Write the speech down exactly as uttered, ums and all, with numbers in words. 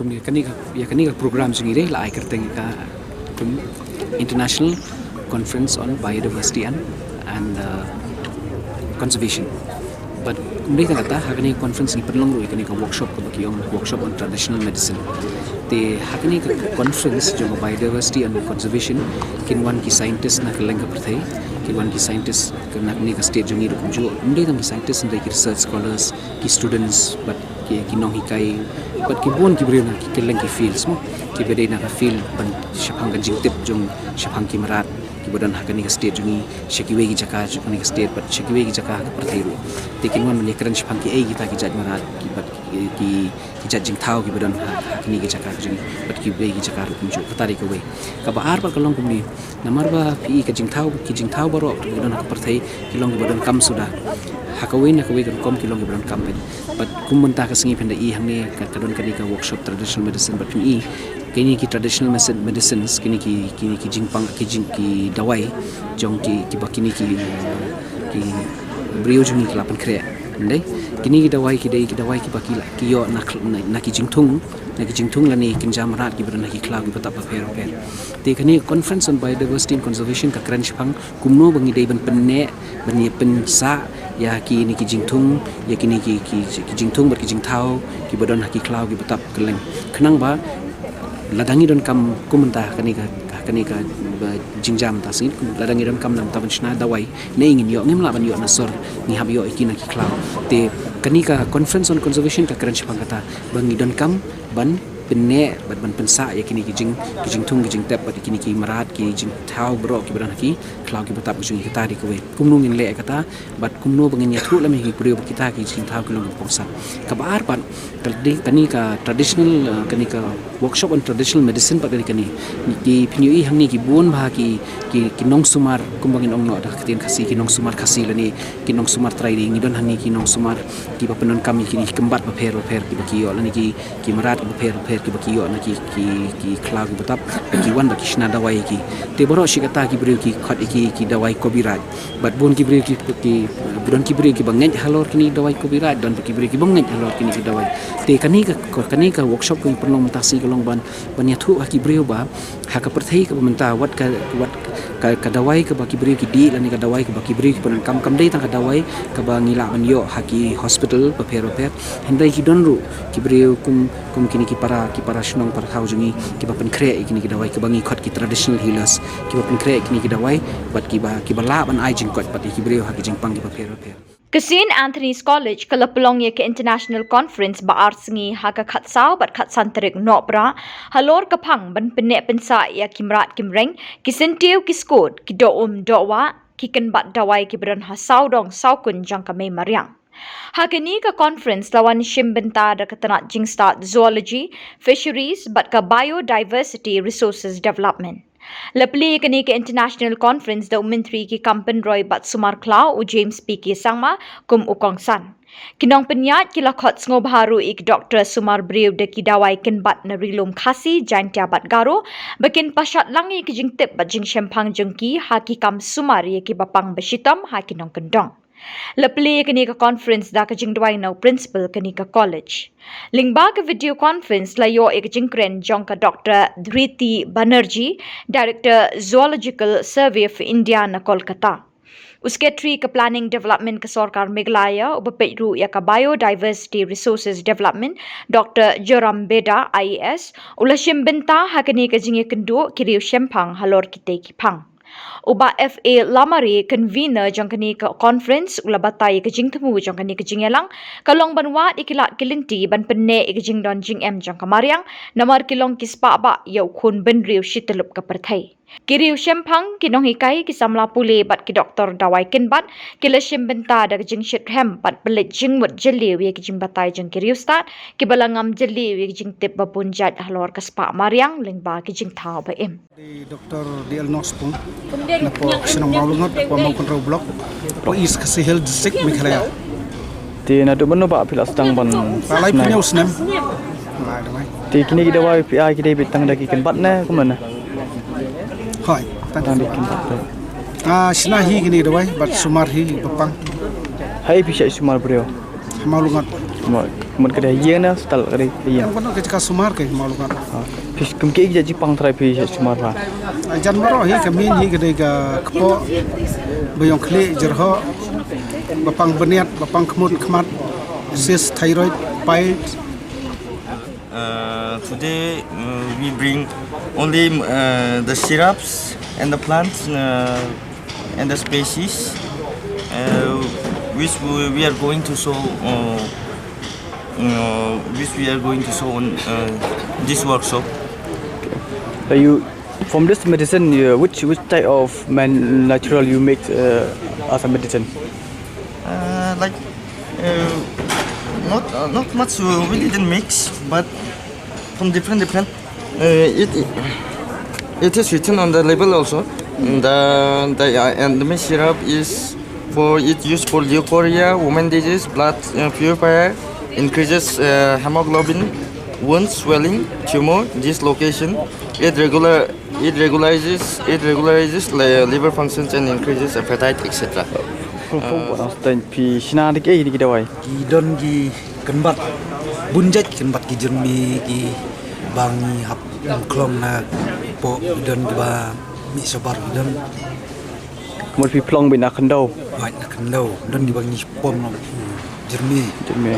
Kane ka, ïa kane ka program jong ngi dei la ai kyrteng ka, um, International Conference on Biodiversity and, and, uh, Conservation. But ym dei tang kata, ha kane ka conference ngi pynlong ruh ïa kane ka workshop kaba ki ong workshop on traditional medicine. Te ha kane ka conference jong ka biodiversity and conservation, kin wan ki scientist na kylleng ka pyrthei, kin wan ki scientist na kane ka state jong ngi ruh kumjuh. Ym dei tang ki scientist, hynrei ki research scholars, ki students, bad ki, ki nonghikai, bad ki bun ki briew na ki kylleng ki fields mo. Kiba dei na ka field ban shaphang ka jingtip jong shaphang ki mrad kiba don ha kane ka state jong ngi, sha kiwei ki jaka jong kane ka state, bad sha kiwei ki jaka ha ka pyrthei ruh. Te kin wan ban ïakren shaphang kiei kita ki jait mrad, ki bad ki, ki, ki jait jingthaw kiba don ha, ha kine ki jaka jong ngi, bad kiwei ki jaka ruh kumjuh. Kata dei kawei. Kaba ar pat ka long kumne. Namar ba phi i ka jingthaw, ki jingthaw baroh kiba don ha ka pyrthei ki long kiba donkam suda. Ha kawei na kawei ka rukom ki long kiba donkam pyn. Bad kum mynta ka sngi phin da i hangne ka, ka don kane ka workshop traditional medicine, bad phin i kine ki traditional medicine, medicines, kine ki, kine ki jingpang, ki jing, ki dawai jong ki, kiba kine ki, eh, ki briew jong ngi ki la pynkhreh. Ym dei? Kine ki dawai ki dei ki dawai kiba ki la, ki ïoh na khl-, na, na ki jingthung, na ki jingthung lane ki kynja mrad kiba don ha ki khlaw kiba tap bapher bapher. Te kane ka Conference on Biodiversity and Conservation ka kren shaphang kumno ba ngi dei ban pynneh, ban ïa pynsah ïa kine ki jingthung, ïa kine ki, ki, ki jingthung bad ki jingthaw kiba don ha ki khlaw kiba tap kylleng. Khnang ba lada ngi donkam kum mynta kane ka, kane ka, ba, jingjia mynta sngi, lada ngi donkam na mynta ban shna dawai, ne ngin ïoh, ngim lah ban ïoh na sor, ngi hap ïoh ïa ki na ki khlaw. Te kane ka Conference on Conservation ka kren shaphang kata ba ngi donkam ban pynneh bad ban pynsah ïa kine ki jing, ki jingthung, ki jingtep bad kine ki mrad, ki jingthaw baroh kiba don ha ki khlaw kiba tap ki jong ngi. Kata dei kawei. Kumno ngin leh kata bad kumno ba ngin ïathuh lem ïa ki briew ba kita ki jingthaw ki long kiba kongsan. Kaba ar pat, ka dei kane ka traditional, eh, kane ka workshop on traditional medicine pat ka dei kane. Ki, phin ïohi hangne ki bun bha ki, ki, ki nongsumar, kumba ngin ong noh da ka ktien Khasi, ki nongsumar Khasi lane ki nongsumar trai, ngi don hangne ki nongsumar kiba pyndonkam ïa kine ki kynbat bapher bapher kiba ki ïoh lane ki, ki mrad bapher bapher kiba ki ïoh na ki, ki, ki khlaw kiba tap, ki wan bad ki shna dawai ïa ki. Te baroh shi katta ki briew ki khot ïa ki, ki dawai copyright. Bad bun ki briew ki, ki, bun ki briew kiba ngeit halor kine ki dawai copyright, don ki briew kiba ngeit halor kine ki dawai. Te kane ka, kane ka workshop ka ngi pynlong mynta sngi ka long ban, ban ïathuh ha ki briew ba ha ka pyrthei kaba mynta, wat ka, wat ka, ka dawai kaba ki briew ki dih lane ka dawai kaba ki briew ki pyndonkam, kam dei tang ka dawai kaba ngi lah ban ïoh ha ki hospital bapher bapher. Hynrei ki don ruh ki briew kum, kum kine ki para, ki para shnong para thaw jong ngi kiba pynkhreh ïa kine ki dawai kaba ngi khot ki traditional healers, kiba pynkhreh ïa kine ki dawai bad kiba, kiba lah ban ai jingkoit bad ïa ki briew ha ki jingpang kiba pher bapher. Ka Saint Anthony's College ka la pynlong ïa ka International Conference ba ar sngi ha ka khatsaw bad khatsan tarik Nohprah halor ka phang ban pynneh pynsah ïa ki mrad ki mreng, ki syntiew ki skud, ki doh um doh wah, ki kynbat dawai kiba don ha sawdong sawkun jong ka mei mariang. Ha kane ka conference la wan shim bynta da ka tnat jingstad Zoology, Fisheries bad ka Biodiversity Resources Development. La plie ïa kane ka International Conference da u Myntri ki kam pynroi bad sumar khlaw u James P K Sangma kum u kongsan. Ki nongpynïaid ki la khot sngewbha ruh ïa ki doktor sumar briew da ki dawai kynbat na Ri Lum Khasi, Jaiñtia bad Garo ba kin pynshad lang ïa ki jingtip bad jingshemphang jong ki ha ki kam sumar ïa kiba pang ba shitom ha ki nongkyndong. La plie ïa kane ka conference da ka jingduwai na u principal kane ka college. Lyngba ka video conference la ïoh ïa ka jingkren jong ka doktor Dhriti Banerjee, Director Zoological Survey of India na Kolkata. U Secretary ka Planning Development ka Sorkar Meghalaya uba peit ruh ïa ka Biodiversity Resources Development, doktor Joram Beda, I A S, u la shim bynta ha kane ka jingïakynduh ki riew shemphang halor kitei ki phang. U Bah F A Lamare, convener jong kane ka conference, u la batai ïa ka jingthmu jong kane ka jingïalang ka long ban wad ïa ki lad ki lynti ban pynneh ïa ka jingdon jingem jong ka mariang, namar ki long ki spah bah ïa u khun bynriew shityllup ka pyrthei. Ki riew shemphang, ki nonghikai, ki samla pule bad ki doktor dawai kynbat ki la shim bynta da ka jingshitrhem bad pynleit jingmut jylliew ïa ki jingbatai jong ki riewstad kiba la ngam jylliew ïa ki jingtip ba bun jait halor ka spah mariang lyngba ki jingthaw ba im. Di Doktor D L Norsbung, na pdeng shnong Mawlyngot, pdeng Mawkynrew Block, pdeng East Khasi Hills District, Meghalaya. Te naduh mynno ba phi la sdang ban? Ba laiphew hynñiew snem. Te kine ki dawai phi ai ki dei beit tang da ki kynbat ne kumno ne? Hooid, tang da ki kynbat. Ah, shna hi kine ki dawai bad sumar hi ba pang. Haei phi shah sumar briew? Mawlungat. Mut ka dei ïing ne hostel ka dei ïing. Ïing ka dei ka jaka sumar ka Mawlungat. Phi kum ki jait jingpang trai phi sumar ba. Jan baroh hi ka mih hi ka dei ka kpoh, ba ïong khlieh, jyrhoh, ba pang bniat, ba pang khmut khmat, cyst, thyroid, piles. Uh, today uh, we bring only uh, the syrups and the plants uh, and the species uh, which we, we are going to show uh, uh, which we are going to show on uh, this workshop. Uh, you from this medicine, uh, which which type of man natural you make uh, as a medicine? Uh, like uh, not uh, not much uh, we didn't mix, but from different different. Uh, it it is written on the label also. The the uh, and the syrup is for it used for leukorrhea, women disease, blood uh, purifier, increases uh, hemoglobin, wound swelling, tumor, dislocation. It regular it regularizes it regularizes li- liver functions and increases appetite, et cetera. Phi shna da ki ei da ki dawai? Ki don ki kynbat bun jait, kynbat ki jyrmi ki ba ngi hap khlong na kpoh, ki don ki ba mih shabar, ki don. Mut phi phlong beit na khyndew. Beit na khyndew. Don ki ba ngi pom na jyrmi. Jyrmi.